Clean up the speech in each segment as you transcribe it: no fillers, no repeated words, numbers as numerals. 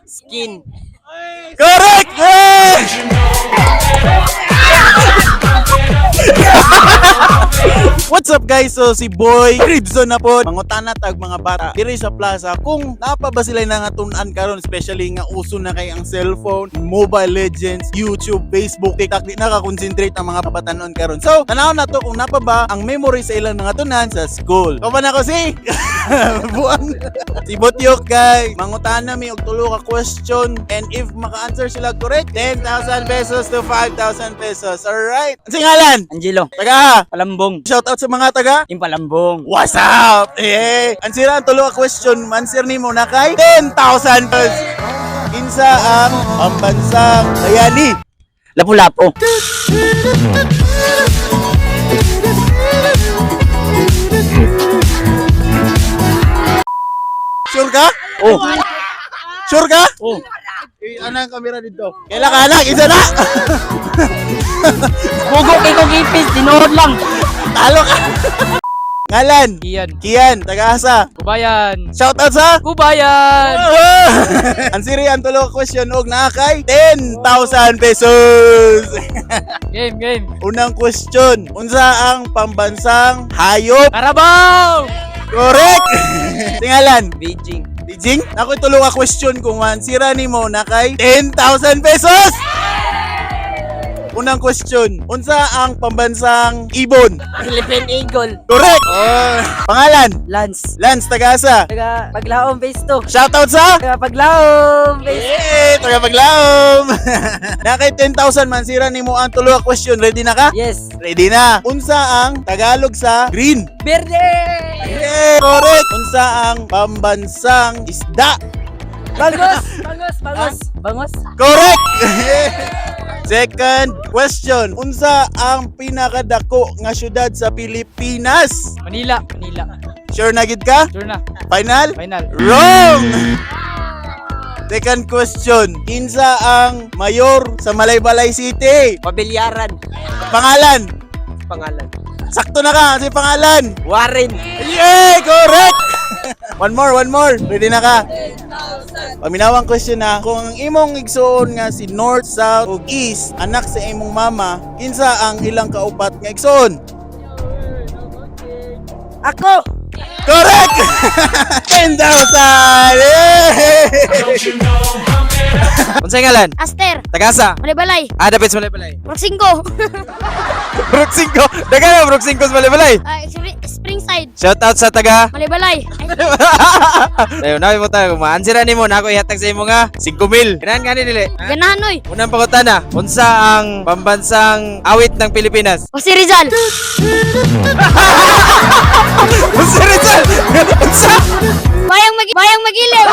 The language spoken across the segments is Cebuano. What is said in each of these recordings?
Skin. Correct! Hey! What's up, guys? So si Boy Ribson na po. Mangutana tag mga bata diri sa plaza kung naa pa ba sila nangatun-an karon, especially nga uso na kay ang cellphone, Mobile Legends, YouTube, Facebook, TikTok, di naka-concentrate ang mga kabatanon karon. So, tanaw na to kung naa pa ba ang memory sa ilang nangatun-an sa school. Kauban ako si Buang. Si Botyok, guys. Mangutana mi og tulo ka question and if maka-answer sila correct, 10,000 pesos to 5,000 pesos. Alright. Ang singalan? Angelo. Taga. Palambong. Shout out sa mga taga. Yung Palambong. What's up? Eh, answer ang tulo ka question, answer nimo na kay 10,000 pesos. Kinsa ang pambansang bayani? Lapu-lapu. Sure ka? Oh. Sure ka? Oh. Eh, ano ang kamera dito? Kaila ka anak, isa na! Mugo kay kong ipis. Tinuod lang. Talo ka! Ngalan? Kian. Kian, taga-asa. Kubayan. Shout out sa Kubayan! Ang siri ang tulo ka question og naa kay 10,000 pesos. Game, game. Unang question, unsa ang pambansang hayop? Karabaw! Correct! Tingalan? Beijing. Beijing? Ako tulo ka question kung sira nimo na kay 10,000 pesos. Unang question, unsa ang pambansang ibon? Philippine Eagle. Correct! Oh. Pangalan? Lance. Lance, taga-asa. Taga Paglaom Phase 2. Shoutout sa Taga Paglaom Phase Eh, taga Paglaom. Na kay 10,000 man sira nimo ang tulo ka question. Ready na ka? Yes. Ready na. Unsa ang Tagalog sa green? Verde! Yeah, correct. Unsa ang pambansang isda? Bangos! Bangos! Bangos! Bangos! Correct. Second question. Unsa ang pinakadako nga syudad sa Pilipinas? Manila. Manila. Sure na gid ka? Sure na. Final? Final. Wrong! Second question. Kinsa ang mayor sa Malaybalay City? Pabilyaran. Pangalan? Pangalan. Sakto na ka kasi pangalan. Warren. Yay! Correct! One more, one more. Ready na ka? Paminawang question na, kung ang imong igsuon nga si North, South ug East, anak sa imong mama, kinsa ang ilang kaupat nga igsuon? Ako! Correct! 10,000! Yay! Unsay ngalan? Aster, Tagasa. Malaybalay, Ah, dapit sa Malaybalay. Brooke 5. Brook 5. Daga na Brook 5 sa Malaybalay. Ah, sorry, Springside, Shout out sa taga. Malaybalay. Ay, Tayo na mo tayo ma-answer nimo na ako ihatag sa imo nga 5,000. Ganahan gani dili? ganahan oy. Unang pangutana, unsa ang pambansang awit ng Pilipinas? Jose Rizal, Unsa, Rizal? Unsa? Bayang Magiliw.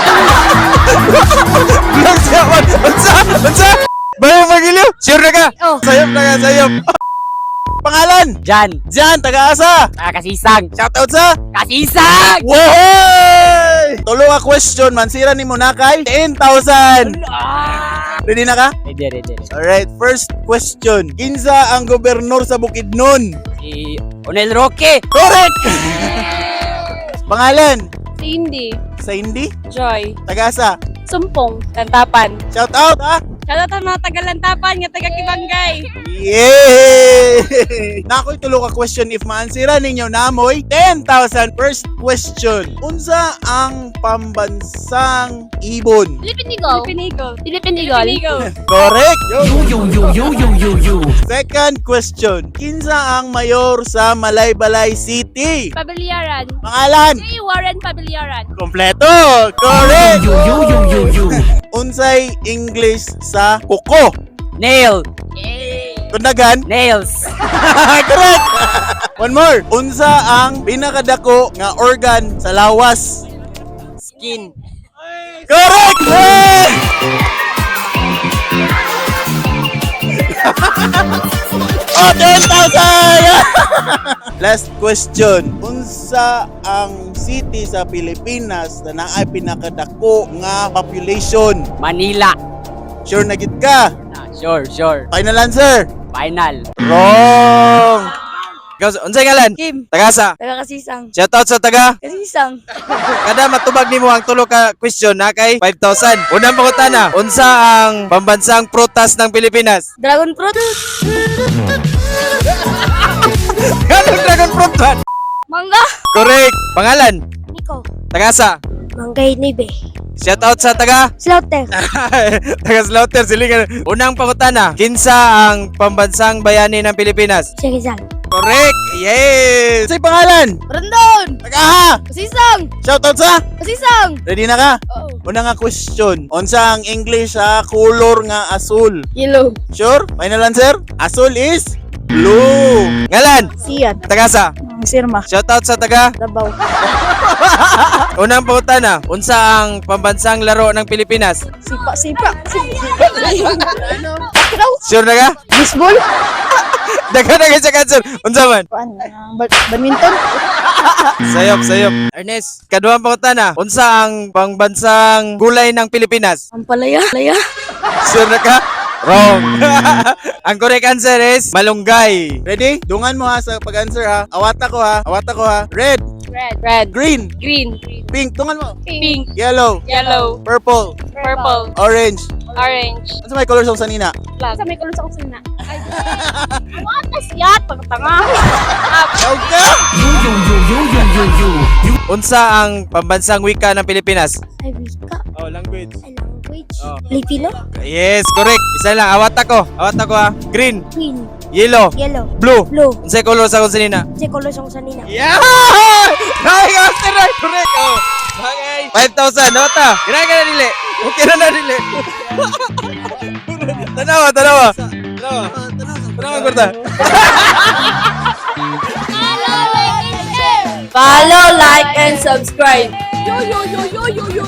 Lang siya man. Unsa? Unsa? Bayang Magiliw? Sure na ka? Oh. Sayop na ka, sayop. Pangalan? Jan. Jan, taga-asa. Taga Kasisang. Shout out sa Kasisang! Wohoy! Tulo ka question, mansira nimo na kay 10,000. Ready na ka? Ready, ready, ready. Alright, first question. Kinsa ang gobernador sa Bukidnon? Si Onel Roque. Correct! Pangalan? Cindy, Sandy? Joy, Tagasa. Sumpong, Lantapan. Shout out, ha? Shoutout ang mga taga Lantapan nga taga Kibanggay. Yay! Nakoy tulo ka question if maansira ninyo namoy 10,000. First question. Unsa ang pambansang ibon? Philippine Eagle. Philippine Eagle. Philippine Eagle. Eagle. Correct! Yo, yo, yo, yo, yo, yo. Second question. Kinsa ang mayor sa Malaybalay City? Pabiliaran. Pangalan? J. Warren Pabiliaran. Kompleto! Correct! Yo, yo, yo, yo, yo. Unsay English sa kuko? Nail. Kundagan? Nails. Correct! One more. Unsa ang pinakadako nga organ sa lawas? Skin. Correct! Hey! Oh, 10,000! Last question. Unsa ang city sa Pilipinas na naay pinakadako nga population? Manila. Sure na gid ka? Ah, sure, sure. Final answer? Final. Wrong! Ikaw, unsay ngalan? Kim. Tagasa. Taga Kasisang. Shout out sa taga. Kasisang. Kada matubag nimo ang tulo ka question na kay 5,000. Unang pangutana, unsa ang pambansang prutas ng Pilipinas? Dragon fruit. Ganong dragon fruit man? Mangga. Correct. Pangalan? Nico. Tagasa. Manggay Nibe. Shout out sa taga Slaughter. Taga Slaughter silingan. Unang pangutana, kinsa ang pambansang bayani ng Pilipinas? Si Rizal. Correct. Yes. Unsay pangalan? Brandon. Tagaha. Kasisang. Shoutout sa? Kasisang. Ready na ka? Oo. Una nga question. Unsa ang English sa color nga asul? Yellow. Sure? Final answer? Asul is blue. Ngalan? Sian. Tagasa. Sirma. Shout out sa taga Davao. Unang pangutana, unsa ang pambansang laro ng Pilipinas? Sipa, sipa. Sure na ka? Baseball. Daghan na sa cancer. Unsa man? Kuan, badminton. Sayop, sayop. Ernest, kaduhang pangutana, unsa ang pambansang gulay ng Pilipinas? Ampalaya. Laya. Sure na ka? Wrong. Ang correct answer is malunggay. Ready? Dungan mo ha sa pag-answer ha. Awata ko ha. Awata ko ha. Red, Red. Red. green, Green. pink. Dungan mo. Pink. Yellow, Yellow. purple, Purple. orange. Orange. Ano may color sa sanina? Black. Sa may kulong sa kusina. Ay. What is yat? Pagtanga. Tawag ka! Unsa ang pambansang wika ng Pilipinas? Ay, wika. Oh, language. Ay, language. Oh. Filipino. Yes, correct. Isa lang, awata ko. Awata ko ha. Green, Green. yellow, Yellow. blue. Blue. Unsay color sa kusinina? Unsay color sa sanina? Yeah! Ay, answer right. Correct. Oh. Bagay. 5,000. Nota. Gina ka na dili. Okay na na dili. Tanawa, tanawa. Tanawa. Tanawa, kurta. Follow, like, and subscribe. Yo, yo, yo, yo, yo, yo.